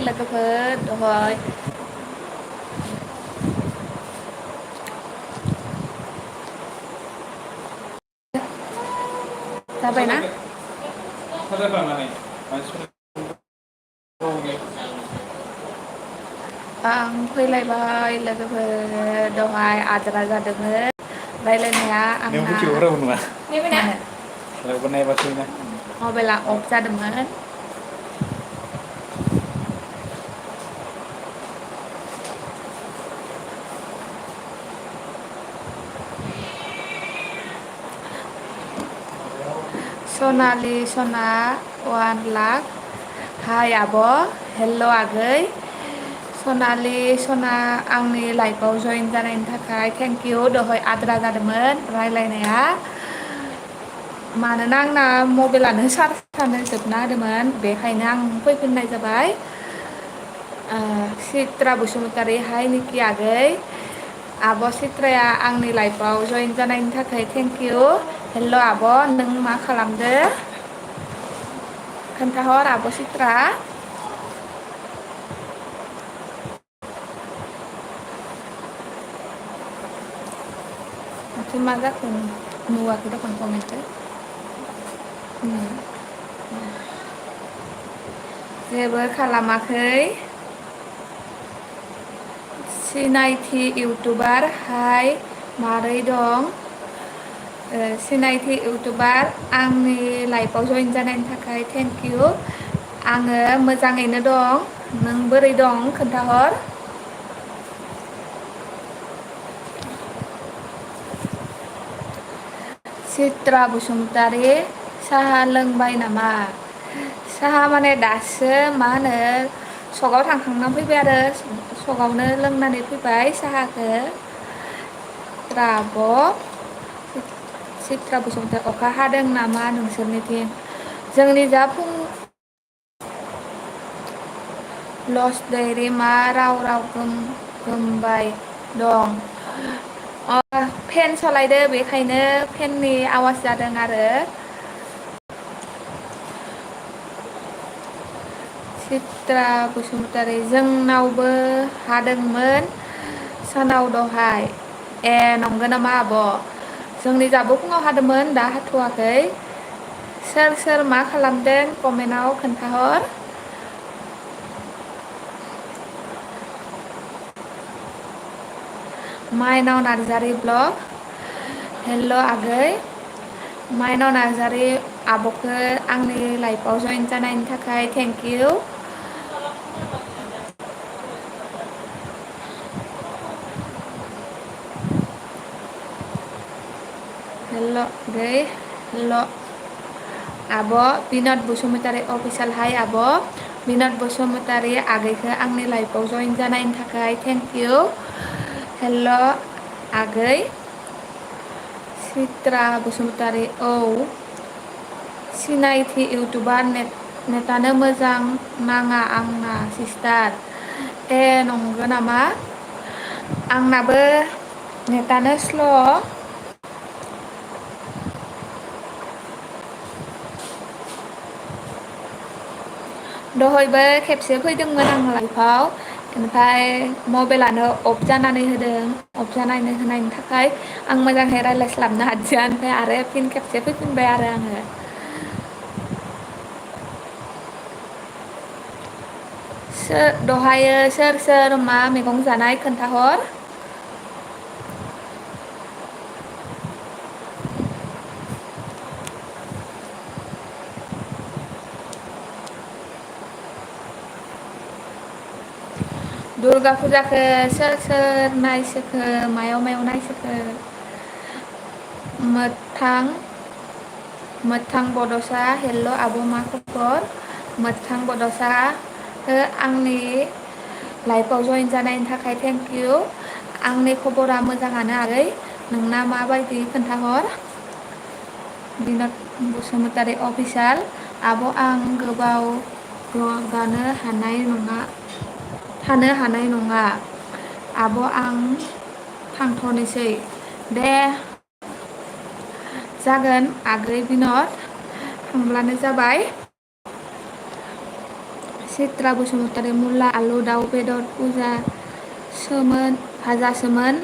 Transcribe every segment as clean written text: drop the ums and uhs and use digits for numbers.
लोगोफोर दहाय जाबायना आं फैलायबाय लोगोफोर दहाय आद्रा जादोंमोन रायलायनाया आंना मबाइला अफ जादोंमोन सनालि सना 1 लाख हाय आब' हेल' आगै सनालि सना आंनि लाइफआव जइन जानायनि थाखाय थेंक इउ दहाय आद्रा जादोंमोन रायलायनाया मानोना आंना मबाइलानो चार्जआनो जोबना होदोंमोन बेखायनो आं फैफिननाय जाबाय चित्रा बसुमतारी हाय निकि आगै आब' चित्राया आंनि लाइफआव जइन जानायनि थाखाय थेंक इउ हेल' आब' नों मा खालामदो खोन्थाहर आब' चित्रा ओमफ्राय मा जाखो नुवाखै दखन कमेन्टखौ जेबो खालामाखै सिनायथि इउटुबार हाय मारै दं सिनायथि इउटुबार आंनि लाइफआव जइन जानायनि थाखाय थेंक इउ आङो मोजाङैनो दं नों बोरै दं खोन्थाहर चित्रा बसुमतारी साहा लोंबाय नामा साहा माने दासो मा होनो सकआव थांखांना फैबाय आरो सकआवनो लोंनानै फैबाय साहाखौ आब' चित्रा बसुमतारी अखा हादों नामा नोंसोरनिथिं जोंनि जा फुं लस डायरि मा राव राव गोमबाय दं फेन सालायदो बेखायनो फेननि आवाज जादों आरो चित्रा बसुमतारी जोंनावबो हादोंमोन सानाव दहाय ए नंगौ नामा आब' जोंनि जाबो फुङाव हादोंमोन दा हाथ'वाखै सोर सोर मा खालामदों कमेन्टआव खोन्थाहर माइनाव नार्जारि ब्लग हेल' आगै माइनाव नार्जारि आब'खौ आंनि लाइफआव जइन जानायनि थाखाय थेंक इउ हेल' गै हेल' आब' बिनद बसुमतारी अफिसियेल हाय आब' बिनद बसुमतारी आगैखौ आंनि लाइफआव जइन जानायनि थाखाय थेंक इउ हेल' आगै चित्रा बसुमतारी औ सिनायथि इउटुबार नेटानो मोजां नाङा आंना सिस्टार ए नंगौ नामा आंनाबो नेटानो स्ल' दहायबो खेबसे फैदोंमोन आं लाइफआव ओमफ्राय मबाइलानो अफ जानानै होदों अफ जानानै होनायनि थाखाय आं मोजाङै रायज्लायस्लाबनो हादिया ओमफ्राय आरो फिन खेबसे फैफिनबाय आरो आङो दहायो सोर सोर मा मैगं जानाय खोन्थाहर दुर्गा फुजाखौ सोर सोर नायसोखो मायाव मायाव नायसोखो मोथां बड'सा हेल' आब' मा खबर मोथां बड'सा आंनि लाइफआव जइन जानायनि थाखाय थेंक इउ आंनि खबरा मोजाङानो आगै नोंना माबायदि खोन्थाहर बिनद बसुमतारी अफिसियेल आब' आं गोबाव थानो हानाय नङा आब' आं थांथ'नोसै दे जागोन आगै बिनद थांब्लानो जाबाय चित्रा बसुमतारी मुला आलु दाउ बेदर पुजा सोमोन भाजासोमोन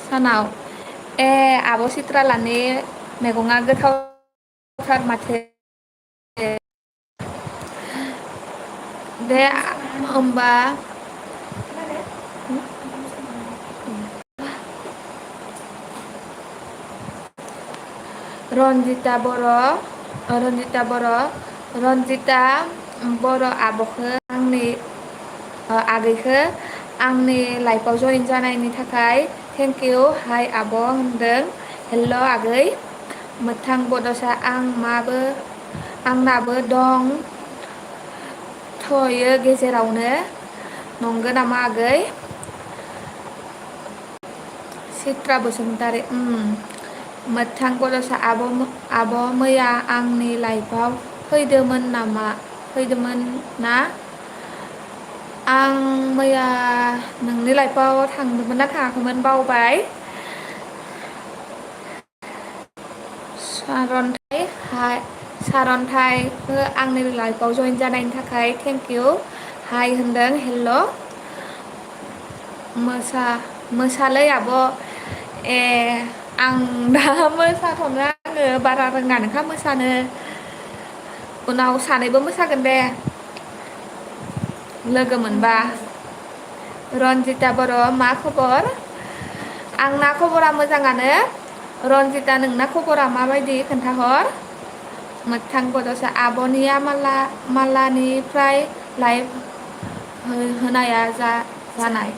सानाव। ए आब' चित्रालानि मैगङा गोथावथार माथो। दे होमबा रन्जिता बर' आब'खौ आगैखौ आंनि लाइफआव जइन जानायनि थाखाय थेंक इउ। हाय आब' होनदों। हेल' आगै मोथां बड'सा आंनाबो दं थयो गेजेरावनो। नंगौ नामा आगै? चित्रा बसुमतारी मोथां बड'सा आब' मैया आंनि लाइफआव फैदोंमोन ना? आं मैया नोंनि लाइफआव थांदोंमोन ना थाङाखैमोन बावबाय। सारन्थाइखौ आंनि लाइफआव जइन जानायनि थाखाय थेंक इउ। हाय होनदों। हेल' मोसालै आब'। ए आं दा मोसाथ'नो आङो बारा रोङानोखा मोसानो। उनाव सानैबो मोसागोन दे लोगो मोनबा। रन्जिता बर' मा खबर? आंना खबरा मोजाङानो। रन्जिता नोंना खबरा माबायदि खोन्थाहर। मोगथां बड'सा आब'निया मालानिफ्राय लाइफ होनाया जानाय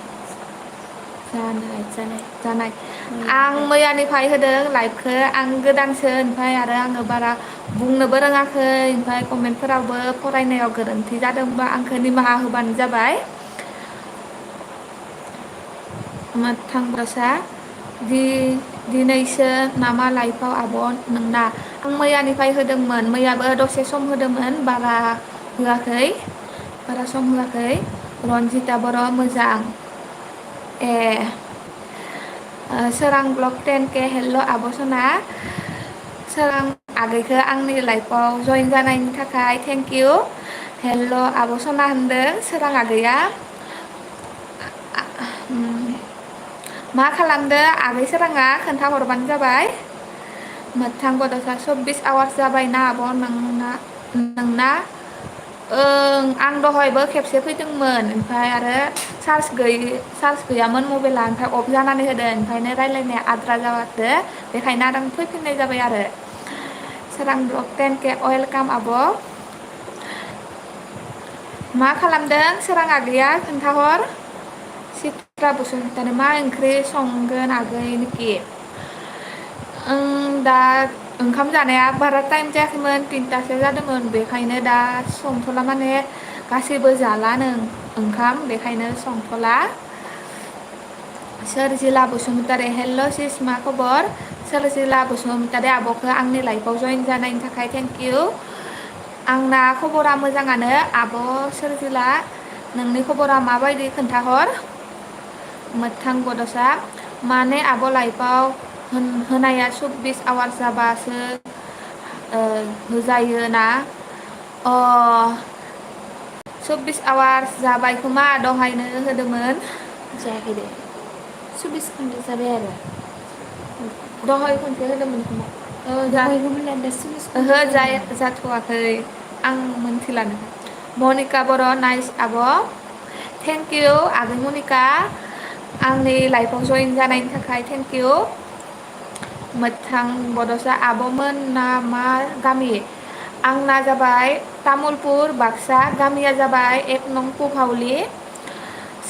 आं मैयानिफ्राय होदों लाइफखौ। आं गोदानसो ओमफ्राय आरो आङो बारा बुंनोबो रोङाखै। ओमफ्राय कमेन्टफोरावबो फरायनायाव गोरोन्थि जादोंबा आंखौ निमाहा होबानो जाबाय। मोगथां बड'सा दिनैसो नामा लाइफआव आब' नोंना? आं मैयानिफ्राय होदोंमोन। मैयाबो दसे सम होदोंमोन बारा सम होआखै। रन्जिता बर' मोजां। ए सोरां ब्लक 10K हेल' आब' सना। सोरां आगैखौ आंनि लाइफआव जइन जानायनि थाखाय थेंक इउ। हेल' आब' सना होनदों सोरां आगैया। मा खालामदो आगै सोराङा खोन्थाहरबानो जाबाय। मोगथां बड'सा 24 आवार्स जाबायना आब' नोंना? ओं आं दहायबो खेबसे फैदोंमोन ओमफ्राय आरो चार्ज गैयामोन मबाइला। ओमफ्राय अफ जानानै होदों ओंखायनो रायज्लायनाया आद्रा जादो। बेखायनो आरो आं फैफिननाय जाबाय आरो। सोरां ब्लक 10K वेलकाम आब'। मा खालामदों सोरां आगैया खोन्थाहर। चित्रा बसुमतारी मा ओंख्रि संगोन आगै निखि? दा ओंखाम जानाया बारा टाइम जायाखैमोन 3थासो जादोंमोन। बेखायनो दा संथ'ला माने गासैबो जालानो ओंखाम बेखायनो संथ'ला। सोरजिला बसुमतारी हेल' सिस मा खबर? सोरजिला बसुमतारी आब'खौ आंनि लाइफआव जइन जानायनि थाखाय थेंक इउ। आंना खबरा मोजाङानो आब' सोरजिला। नोंनि खबरा माबायदि खोन्थाहर। मोगथां बड'सा माने आब' लाइफआव होनाया 24 आवार्स जाबासो होजायो ना? 24 आवार्स जाबाय खोमा दहायनो होदोंमोन। जायाखै दे 24 घन्टा जाबाय आरो। दहाय खनसे होदोंमोन खोमा। दहायबो होनला दा 24 घन्टा ओहो जाबाय जाथ'वाखै आं मोनथिलानो। मनिका बर' नाइस आब'। थेंक इउ आगै मनिका आंनि लाइफआव जइन जानायनि थाखाय थेंक इउ। मोगथां बड'सा आब'मोनना मा गामि? आंना जाबाय तामुलपुर बाक्सा। गामिया जाबाय 1 नं पुफावलि।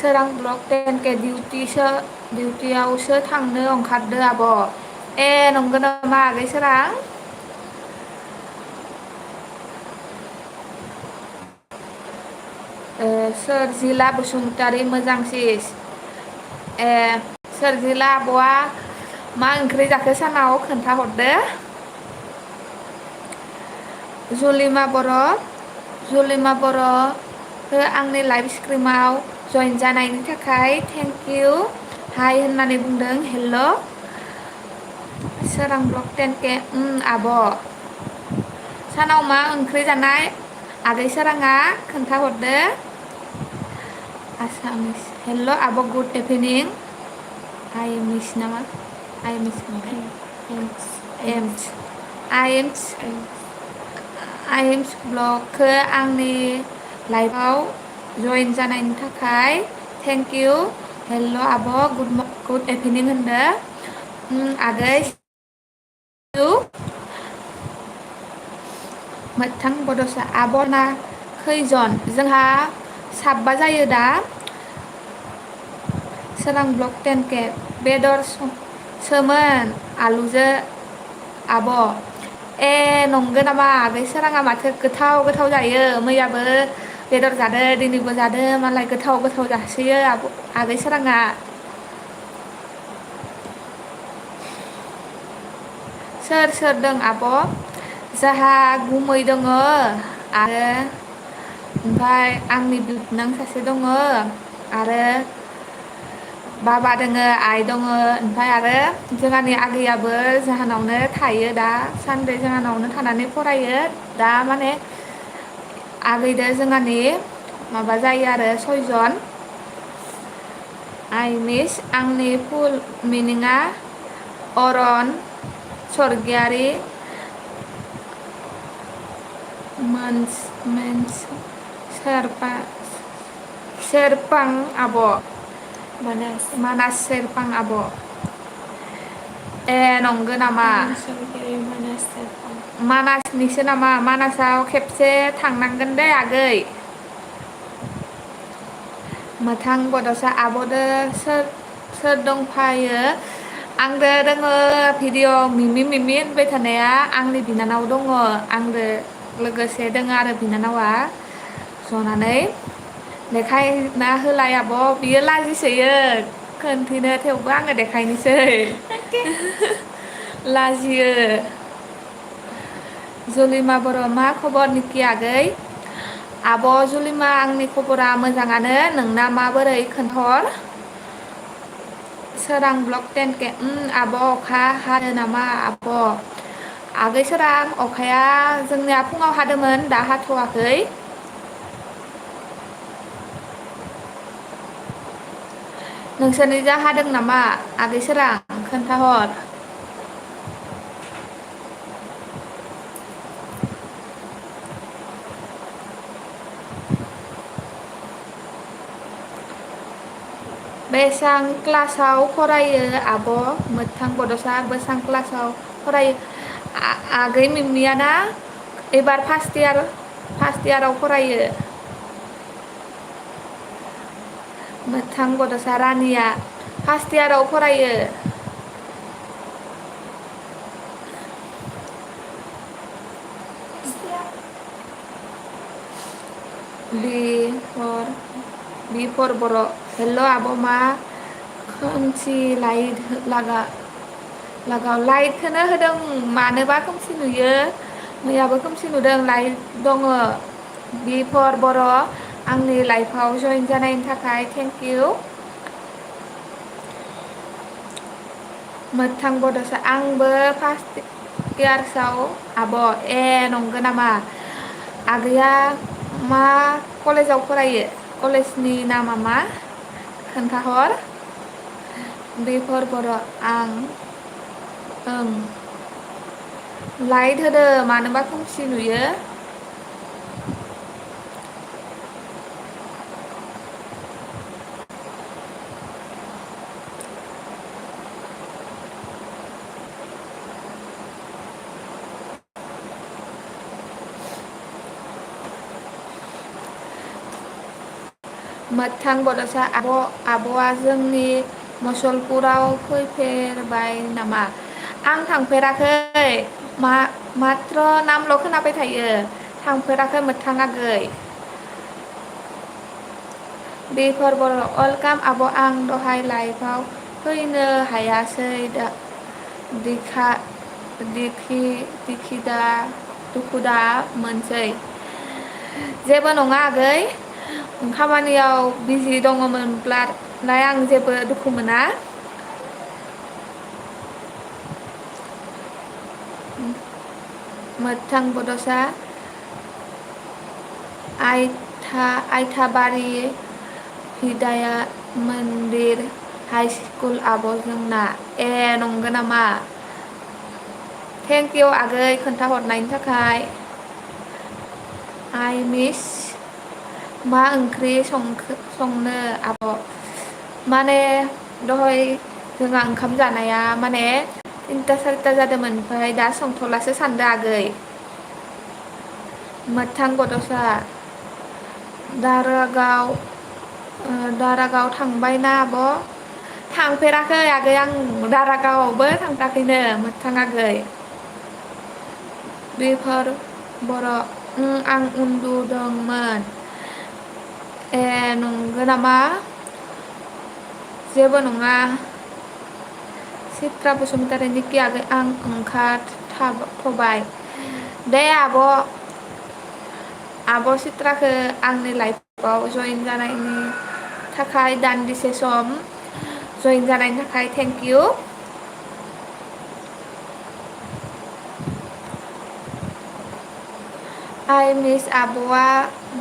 सोरां ब्लक 10K डिउटियावसो थांनो ओंखारदो आब'। ए नंगौ नामा आगै सोरां? सोरजिला बसुमतारी मोजां सिस। ए सोरजिला आब'आ मा ओंख्रि जाखो सानाव खोन्थाहरदो। जुलिमा बर'खौ आंनि लाइफ स्ट्रिमाव जइन जानायनि थाखाय थेंक इउ। हाय होननानै बुंदों। हेल' सोरां ब्लक 10K आब' सानाव मा ओंख्रि जानाय? आगै सोराङा खोन्थाहरदो आसामिस हेल' आब' गुड इभिनिं आइ मिस नामा आइ मिस एमस आइएमस ब्लगखौ आंनि लाइफआव जइन जानायनि थाखाय थेंक इउ हेल' आब' गुड इभिनिं होनदो आगै मोगथां बड'सा आब'ना खैजन जोंहा साबा जायो दा सोरां ब्लक 10K बेदर सोमोन आलुजो आब' ए नंगौ नामा आगै सोराङा माथो गोथाव गोथाव जायो मैयाबो बेदर जादो दिनैबो जादो मालाय गोथाव गोथाव जासोयो आगै सोराङा सोर सोर दं आब' जोंहा गुमै दङ आरो ओमफ्राय आंनि बिबोनां सासे दङ आरो बाबा दङ आइ दङ ओमफ्राय आरो जोंहानि आगैयाबो जाहानावनो थायो दा सानदे जोंहानावनो थानानै फरायो दा माने आगैदो जोंहानि माबा जायो आरो 6 जन आइ मिस आंनि फुल मिनिङा अरन स्वर्गियारि सेरफां आब' मानास सेरफां आब' ए नंगौ नामा मानासनिसो नामा मानासाव खेबसे थांनांगोन दे आगै मोथां बड'सा आब'दो सोर दंफायो आंदो दोङो भिडिअ' मिमि होनबाय थानाया आंनि बिनानाव दङ आंदो लोगोसे दोङो आरो बिनानावा जनानै देखायना होलाय आब' बियो लाजिसोयो खोनथिनो थेवबो आङो देखायनोसै लाजियो जुलिमा बर' मा खबर निखि आगै आब' जुलिमा आंनि खबरा मोजाङानो नोंना माबोरै खोन्थाहर सोरां ब्लक 10K आब' अखा हादों नामा आब' आगै सोरां अखाया जोंनिया फुङाव हादोंमोन दा हाथ'वाखै नोंसोरनि जा हादों नामा आगै सोरां खोन्थाहर बेसां क्लासाव फरायो आब' मोगथां बड'सा बेसां क्लासाव फरायो आगै मिमिया ना एबार फार्स्ट इयाराव फरायो मोगथां बड'सा रानिया फार्स्ट इयाराव फरायो बि फर बर' हेल' आब' मा खोमसि लाइट लागाव लाइटखौनो होदों मानोबा खोमसि नुयो मैयाबो खोमसि नुदों लाइट दङ बि फर बर' आंनि लाइफआव जइन जानायनि थाखाय थेंक इउ मोगथां बड'सा आंबो फार्स्ट इयार्सआव आब' ए नंगौ नामा आगैया मा कलेजाव फरायो कलेजनि नामा मा खोन्थाहर बि फर बर' ओं लाइट होदो मानोबा खोमसि नुयो मोगथां बड'सा आब'आ जोंनि मुसलपुराव फैफेरबाय नामा आं थांफेराखै माथ्र नामल' खोनाबाय थायो थांफेराखै मोगथां आगै बेफोर बर' वेलकाम आब' आं दहाय लाइफआव फैनो हायासै दुखु दा मोनसै जेबो नङा आगै खामानियाव बिजि दङमोनब्लालाय आं जेबो दुखु मोना मोगथां बड'सा आइथाबारि हिदाया मन्दिर हाइ स्कुल आब' जोंना। ए नंगौ नामा? थेंक इउ आगै खोन्थाहरनायनि थाखाय। आइ मिस मा ओंख्रि संनो आब'? माने दहाय जोंहा ओंखाम जानाया माने 3ता 4ता जादोंमोन ओमफ्राय दा संथ'लासो सानदों आगै। मोगथां बड'सा दारागाव थांबायना आब'? थांफेराखै आगै आं दारागावआवबो थांफेराखैनो मोगथां आगै। बेफोर बर' आं उन्दुदोंमोन। ए नंगौ नामा? जेबो नङा। सित्रा बसुमतारी निकि आगै आं ओंखारथ'बाय। दे आब' सित्राखौ आंनि लाइफआव जइन जानायनि थाखाय दान्दिसे सम जइन जानायनि थाखाय थेंक इउ। आइ मिस आब'आ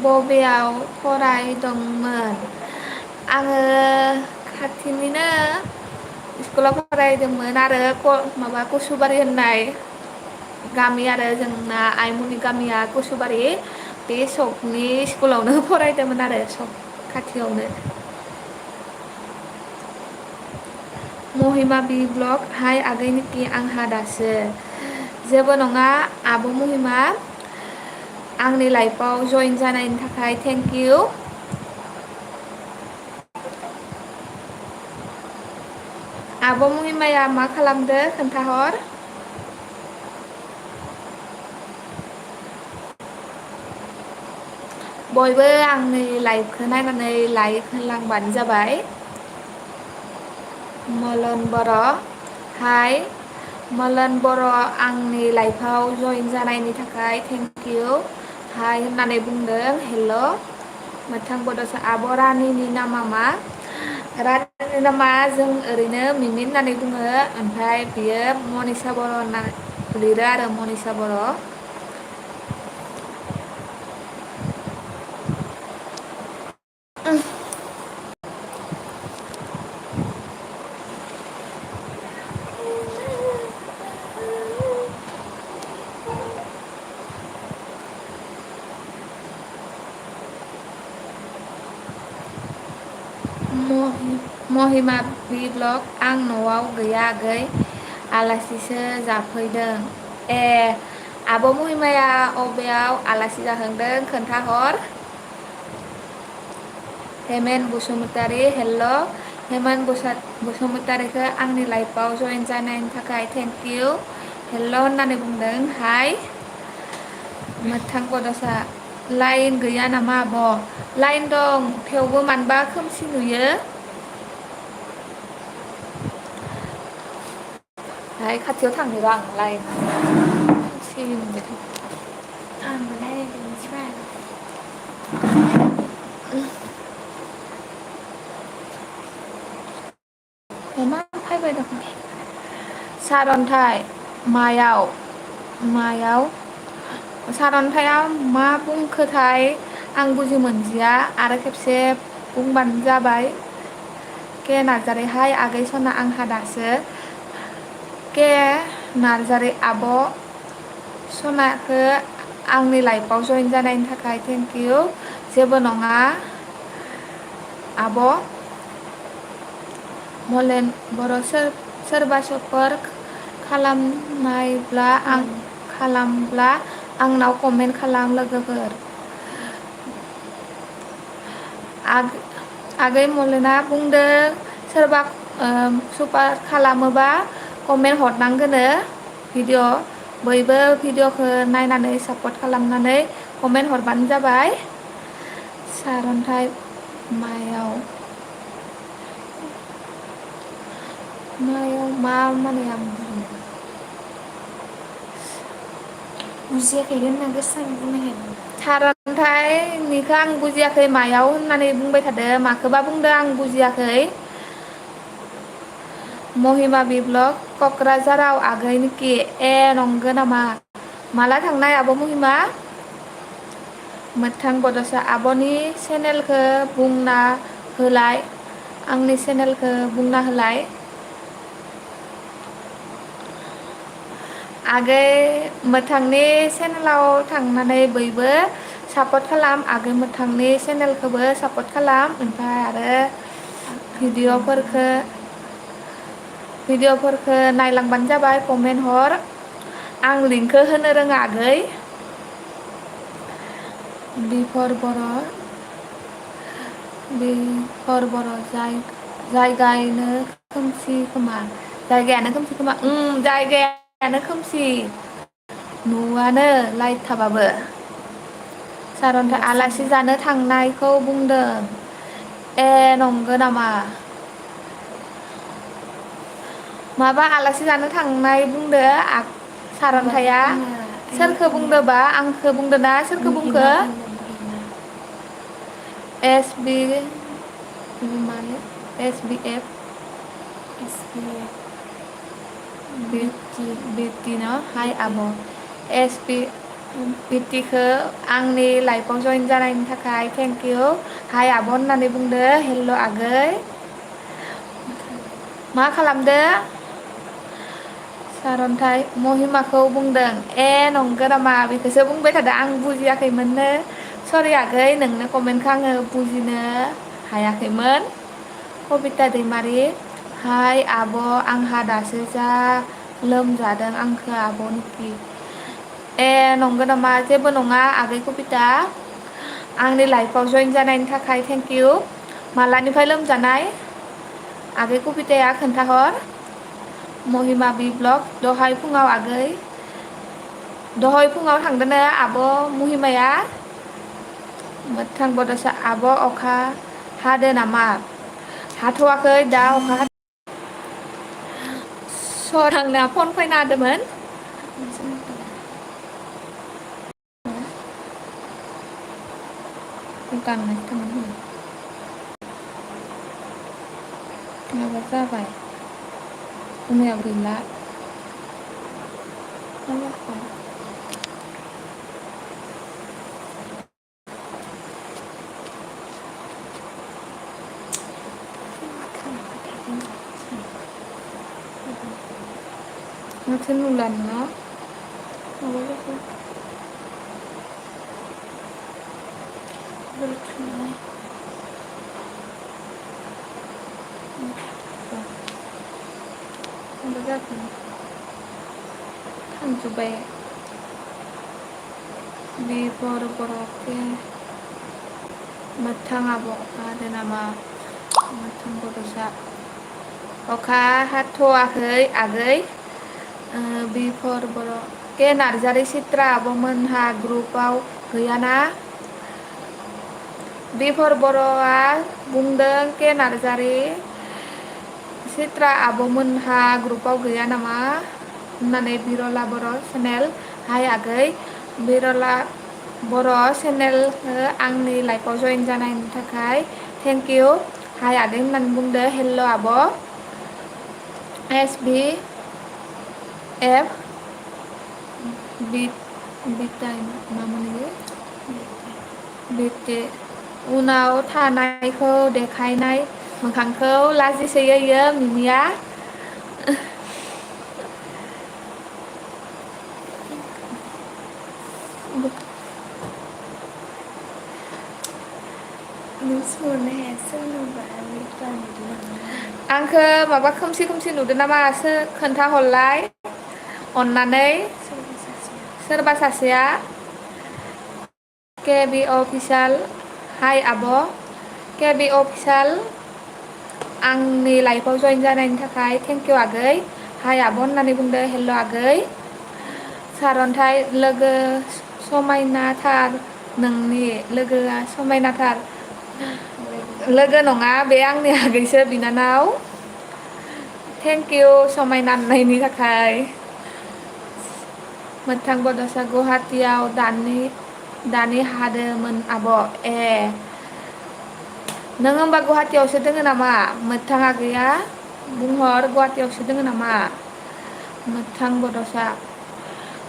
बबेयाव फरायदोंमोन? आङो खाथिनिनो स्कुलाव फरायदोंमोन आरो माबा कसुबारि होननाय गामि आरो जोंना आइमोननि गामिया कसुबारि बे सकनि स्कुलावनो फरायदोंमोन आरो सक खाथियावनो। महिमा बि ब्लग हाय आगै निकि आंहा दासो। जेबो नङा आब' महिमा आंनि लाइफआव जइन जानायनि थाखाय थेंक इउ। आब' महिमाया मा खालामदो खोन्थाहर। बयबो आंनि लाइफखौ नायनानै लाइक होलांबानो जाबाय। मलन बर' हाय मलन बर' आंनि लाइफआव जइन जानायनि थाखाय थेंक इउ हाय होननानै बुंदों। हेल' मोगथां बड'सा आब' रानिनि नामा मा? रानिनि नामा जों ओरैनो मिमि होननानै बुङो ओमफ्राय बियो मनिसा बर' होनना लिरो आरो मनिसा बर'। महिमा बि ब्लग आं न'आव गैया आगै आलासिसो जाफैदों। ए आब' महिमाया अबेयाव आलासि जाहैदों खोन्थाहर। हेमेन बसुमतारी हेल' हेमेन बसुमतारीखौ आंनि लाइफआव जइन जानायनि थाखाय थेंक इउ हेल' होननानै बुंदों। हाय मोगथां बड'सा लाइन गैया नामा आब'? लाइन दं थेवबो मानोबा खोमसि नुयो। हाय खाथियाव थांनि र' आं लाइन खोमसि नुबाय आंबो रायज्लायदों मिथिबाय। मा फैबाय दं सारन्थाइ मायाव सारन्थाइया मा बुंखोथाय आं बुजि मोनदिया आरो खेबसे बुंबानो जाबाय। के नार्जारि हाय आगै सना आंहा दासो। के नार्जारि आब' सनाखौ आंनि लाइफआव जइन जानायनि थाखाय थेंक इउ। जेबो नङा आब'। मलेन बर' सोरबा सफोर खालामब्ला आंनाव कमेन्ट खालाम लोगोफोर। आगै मलेना बुंदों सोरबा सुपार खालामोबा कमेन्ट हरनांगोनो भिडिअ' बयबो भिडिअ'खौ नायनानै सापर्ट खालामनानै कमेन्ट हरबानो जाबाय। सारन्थाइ मायाव मा माने आं बुजियाखै होनना गोसा बुंनो हाया। सारन्थाइनिखौ आं बुजियाखै मायाव होननानै बुंबाय थादो माखौबा बुंदो आं बुजियाखै। महिमा बिब्लग क'क्राझाराव आगै निकि ए नंगौ नामा? माला थांनाय आब' महिमा? मोगथां बड'सा आब'नि चेनेलखौ बुंना होलाय आंनि चेनेलखौ बुंना होलाय आगै मोथांनि चेनेलाव थांनानै बयबो सापर्ट खालाम आगै मोथांनि चेनेलखौबो सापर्ट खालाम ओमफ्राय आरो भिडिअ'फोरखौ नायलांबानो जाबाय कमेन्ट हर आं लिंकखौ होनो रोङा आगै बिफर बर' जायगायनो खोमसि खोमा जायगायानो खोमसि नुवानो लाइट थाबाबो सारन्थाइ आलासि जानो थांनायखौ बुंदों ए नंगौ नामा माबा आलासि जानो थांनाय बुंदो सारन्थाया सोरखौ बुंदोबा आंखौ बुंदो ना सोरखौ बुंखो एस बि एफ बिटि न हाय आब' एस पि बिटिखौ आंनि लाइफआव जइन जानायनि थाखाय थेंक इउ हाय आब' होननानै बुंदो हेल' आगै मा खालामदो सारन्थाइ महिमाखौ बुंदों ए नंगौ नामा बेखौसो बुंबाय थादों आं बुजियाखैमोननो सरि आगै नोंनो कमेन्टखौ आङो बुजिनो हायाखैमोन कबिता दैमारि हाय आब' आंहा दासो जा लोमजादों आंखौ आब'निखि ए नंगौ नामा जेबो नङा आगै कबिता आंनि लाइफआव जइन जानायनि थाखाय थेंक इउ मालानिफ्राय लोमजानाय आगै कबिताया खोन्थाहर महिमा बि ब्लग दहाय फुङाव आगै दहाय फुङाव थांदोनो आब' महिमाया मोगथां बड'सा आब' अखा हादो नामा हाथ'वाखै दा अखा आंना फन फैना होदोंमोन माबा जाबाय उमायाव गैला माथो नुला नोङो थांजोब्बाय बिफर बर'के मोगथां आब' हादो नामा मोगथां बड'सा अखा हाथ'वाखै आगै बिफर बर' के नार्जारि सित्रा आब'मोनहा ग्रुपआव गैयाना बिफर बर'आ बुंदों के नार्जारि सित्रा आब'मोनहा ग्रुपआव गैया नामा होननानै बिरला बर' चेनेल हाय आगै बिरला बर' चेनेलखौ आंनि लाइफआव जइन जानायनि थाखाय थेंक इउ हाय आगै होननानै बुंदो हेल' आब' एस बि एफ बिटे उनाव थानायखौ देखायनाय मोखांखौ लाजिसोयो मिमिया आंखौ माबा खोमसि खोमसि नुदों नामासो खोन्थाहरलाय अन्नानै सोरबा सासेया के बि अफिसियेल हाय आब' के बि अफिसियेल आंनि लाइफआव जइन जानायनि थाखाय थेंक इउ आगै हाय आब' होननानै बुंदो हेल' आगै सारन्थाइ लोगो समायनाथार नोंनि लोगोआ समायनाथार लोगो नङा बे आंनि आगैसो बिनानाव थेंक इउ समायना नुनायनि थाखाय मोगथां बड'सा गुवाहाटियाव दानि हादोंमोन आब' ए नों होमबा गुवाहाटियावसो दोङो नामा मोगथां आगैया बुंहर गुवाहाटियावसो दोङो नामा मोगथां बड'सा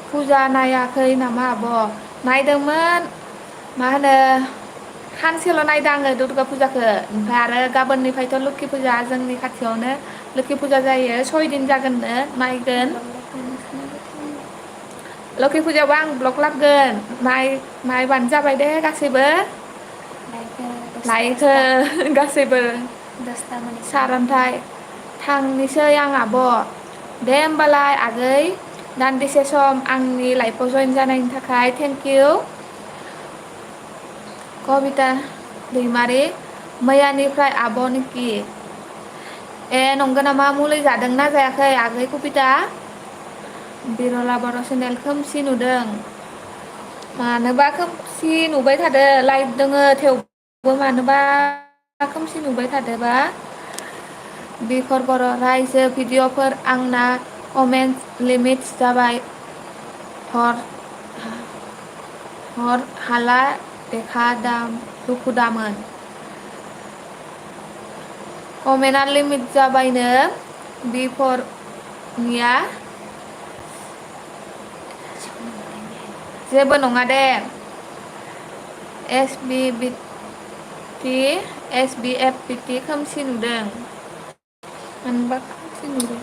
फुजा नायाखै नामा आब' नायदोंमोन मा होनो सानसेल' नायदों आङो दुर्गा फुजाखौ ओमफ्राय आरो गाबोननिफ्रायथ' लोखि फुजा जोंनि खाथियावनो लोखि फुजा जायो 6 दिन जागोननो नायगोन लोखि फुजायावबो आं ब्लग लाबोगोन नायबानो जाबाय दे गासैबो लायखो गासैबो दसथा सारन्थाइ थांनोसै आं आब' दे होमबालाय आगै दान्दिसे सम आंनि लाइफआव जइेन जानायनि थाखाय थेंकिउ कबिता दैमारि मैयानिफ्राय आब'निखि ए नंगौ नामा मुलि जादोंना जायाखै आगै कबिता बिरला बर' सेनेल खोमसि नुदों मानोबा खोमसि नुबाय थादो लाइट दोङो थेवबो मानोबा खोमसि नुबाय थादोबा बिखर बर' रायजो भिडिअ'फोर आंना कमेन्ट लिमिट जाबाय हर हाला देखा दुखु दामोन कमेन्टआ लिमिट जाबायनो बिफरनिया जेबो नङा दे एस बि एफ बिटि खोमसि नुदों मानोबा खोमसि नुदों